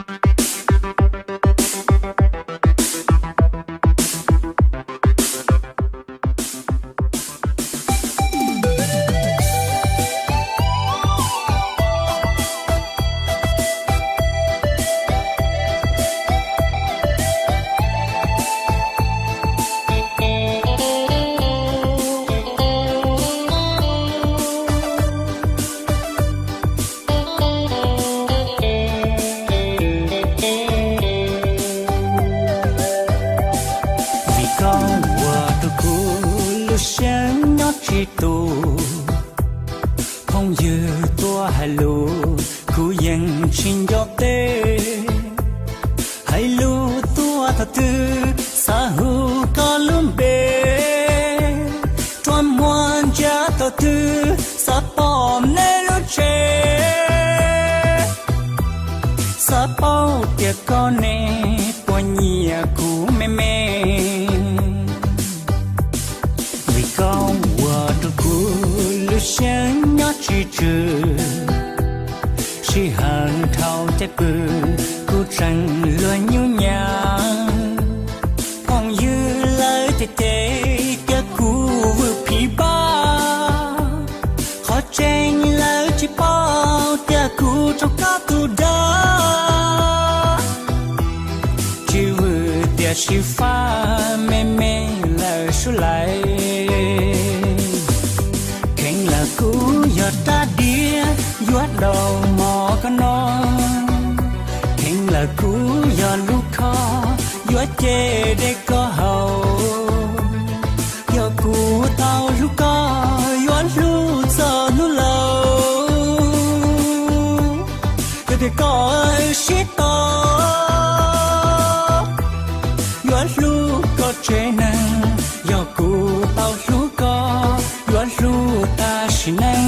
Vim koj ua rau kuv lub siab nyob tsis tus, phooj ywg tuaj hais lus kuv yeej tsis nco teb. Hais lus tuaj thaum twg xav hu koj lub npe, rua muag ntsia thaum twg xav pom nej lub tsev. Xav paub tias koj ne puas nyiam kuv me me, vim koj ua rau kuv lub siab nyob tsis tswm. Sij hawm dhau caij pw kuv tseem luag nyuj nyam. Phooj ywg lawv cem cem tias kuv vwm phim npab, qhov tseeb lawv tsis paub tias kuv rau koj tus dag. Tsis vwm tiam sis fab me me lawm sub lais. Kheev lawm kuv yog rab diav yuav daus mov koj noj, kheev lawm kuv yog lub khob yuav ce dej koj haus. Yog kuv tau hlub koj yuav hlub txog hnub laus, yog tias koj sib tos yuav hlub koj tsev neeg. Yog kuv tau hlub koj yuav hlub tas sim neej.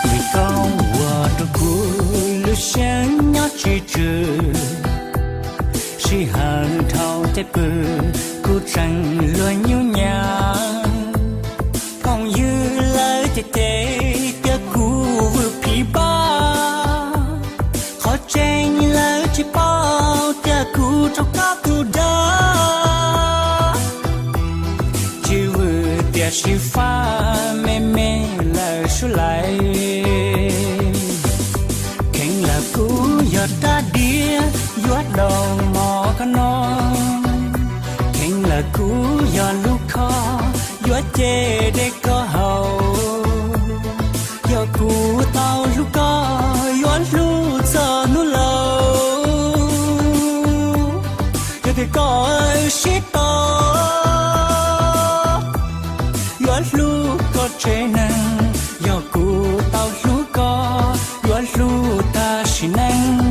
Vim koj ua rau kuv lub siab nyob tsis tswm. Sij hawm dhau caij pw kuv tseem luag nyuj nyam. Phooj ywg lawv cem cem tias kuv vwm phim npab, qhov tseeb lawv tsis paub tias kuv rau koj tus dag. Tsis vwm tiam sis fab me me lawm sub lais. Kheev lawm kuv yog rab diav yuav daus mov koj noj, kheev lawm kuv yog lub khob yuav ce dej koj haus. Yog kuv tau hlub koj yuav hlub txog hnub laus, yog tias koj sib tos yuav hlub koj tsev neeg. Yog kuv tau hlub koj yuav hlub tas sim neej.